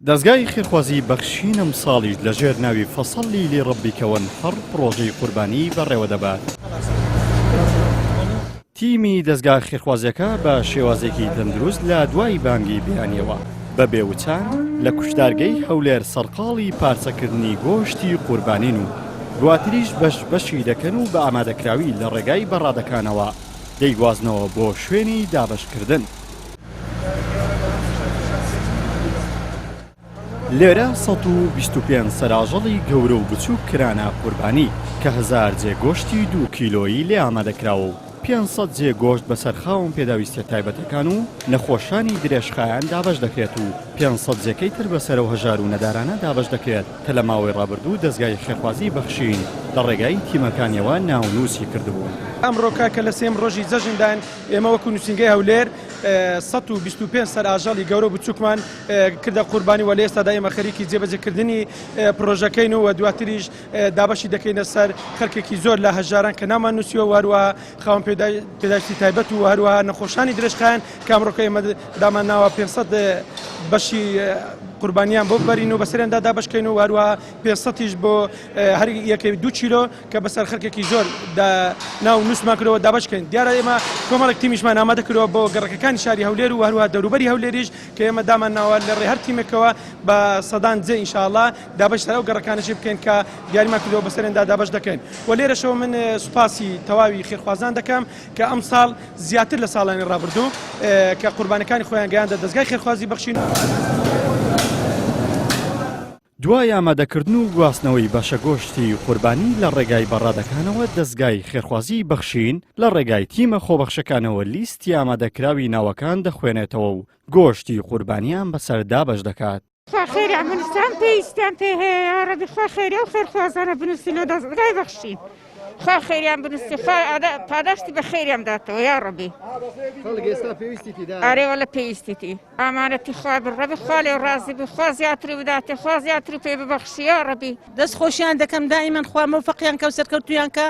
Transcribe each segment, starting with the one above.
دەزگای خێرخوازی بەخشین ئەمساڵیش لە ژێر ناوی فصلی لربک وانحر پڕۆژەی قوربانی بەڕێوەدەبات. تیمی دەزگا خێرخوازیەکە بە شێوازێکی تەندروست لە دوای بانگی بەیانیەوە بە بێ وچان لە کوشتارگەی هەولێر سەرقاڵی پارچەکردنی گۆشتی قوربانین و دواتریش بەش بەشی دەکەن و بە ئامادەکراوی لە ڕێگای بەڕادەکانەوە دەیگوازنەوە بۆ شوێنی دابەشکردن. لێرە 125 سەراژەڵی گەورە و بچووک کرانە قوربانی کە هەزار جێ گۆشتی دوو کیلۆیی لێ ئامادەکراوە و 500 جێ گۆشت بەسەر خاوەن پێداویستیە تایبەتەکان و نەخۆشانی درێژخایەن دابەش دەکرێت و 500 جێکەی تر بەسەر ئەو هەژار و نەدارانە دابەش دەکرێت کە لە ماوەی ڕابردوو دەزگای خێرخوازی بەخشین لە ڕێگای تیمەکانیەوە ناونووسی کردبوون. ئەمڕۆکە کە لە سێیەم ڕۆژی جەژنداین، ئێمە وەکو نووسینگەی هەولێر 125 سەر ئاژەڵی گەورە و بچووکمان کردە قوربانی و لە ئێستادا ئێمە خەریکی جێبەجێکردنی پرۆژەکەین و دواتریش دابەشی دەکەینە سەر خەلکێکی زۆر لە هەژاران کە ناومان نووسیوە و هەروەها خاوەن پێداویستی تایبەت و هەروەها نەخۆشانی درێژخایەن کە ئەمڕۆکە ئێمە دامان ناوە 500 بەشی قوربانیان بۆ ببەرین و بەسەریاندا دابەشکەین و هەروەها 500 یش بۆ هەر یەکەی دوو کیلۆ کە بەسەر خەلکێکی زۆر دا ناو نووسمان کردەوە دابەش کەین دیارە ئێمە کۆمەڵێک تیمیشمان ئامادە کردووە بۆ گەڕەکەکانی شاری هەولێر و هەروەها دەوروبەری هەولێریش کە ئێمە دامان ناوە لە ڕێ هەر تیمێکەوە بە سەدان جێ ئینشاءاللە دابەش سەر ئەو گەڕەکانەشی بکەین کە دیاریمان کردووە بەسەریاندا دابەش دەکەین و لێرەشەوە من سوپاسی تەواوی خێرخوازان دەکەم کە ئەمساڵ زیاتر لە ساڵانی ڕابردوو کە قوربانەکانی خۆیان گەیاندە دەزگای خێرخوازی بەخشین. دوای ئامادەکردن و گواستنەوەی بەشە گۆشتی قوربانی لە ڕێگای بەڕادەکانەوە دەزگای خێرخوازیی بەخشین لە ڕێگای تیمە خۆبەخشەکانەوە لیستی ئامادەکراوی ناوەکان دەخوێنێتەوە و گۆشتی قوربانیان بەسەر دابەش دەکات. خوا خێریان بنووسێ ئەم پێویستیان پێ هەیە یاڕەبی خوا خێری ئەو خێرخوازانە بنووسی لە دەزگای بەخشین خوا خێریان بنووسی خوا پاداشتی بە خێریان بداتەوە یاڕەبی خەڵک ئێستا پێویستیتی دا ئەرێ وەڵا پێویستیتی ئامانەتی خوا بن ڕەبی خوا لێ ڕازی بی خوا زیاتری بداتێ خوا زیاتری پێ ببەخشی یاڕەبی. دەست خۆشیان دەکەم دائیمەن خوا مۆفەقیان کە و سەرکەوتویان کە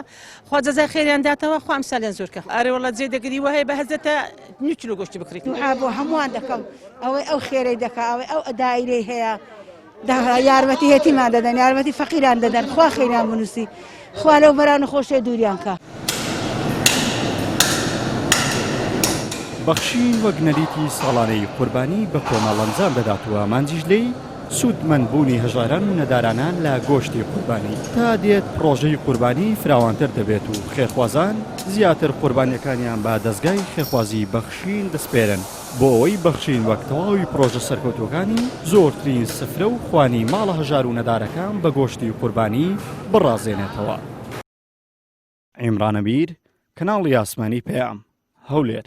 خوا جەزای خێریان داتەوە خوا ئەمسالیان زۆر کە. ئەرێ وەڵا جێ دەگری وەهەیە بە هەزەتە نیو کیلۆ گۆشتی بکڕی. دوعا بۆ هەمووان دەکەم ئەوەی ئەو خێرەی دەکا ئەوەی ئەو دایرەی هەیە یارمەتی یەتیمان دەدەن یارمەتی فەقیران دەدەن خوا خێریان بنووسی خوا لەو بەران و خۆشیە دووریان کا. بەخشین وەک نەریتی ساڵانەی قوربانی بە کۆمەڵ ئەنجام دەدات و ئامانجیش لێی سوودمەندبوونی هەژاران و نەدارانە لە گۆشتی قوربانی. تا دێت پڕۆژەی قوربانی فراوانتر دەبێت و خێرخوازان زیاتر قوربانیەکانیان بە دەزگای خێرخوازی بەخشین دەسپێرن بۆ ئەوەی بەخشین وەک تەواوی پڕۆژە سەرکەوتووەکانی زۆرترین سفرە و خوانی ماڵە هەژار و نەدارەکان بە گۆشتی قوربانی بڕازێنێتەوە. عیمران ئەمیر، کەناڵی ئاسمانی پەیام، هەولێر.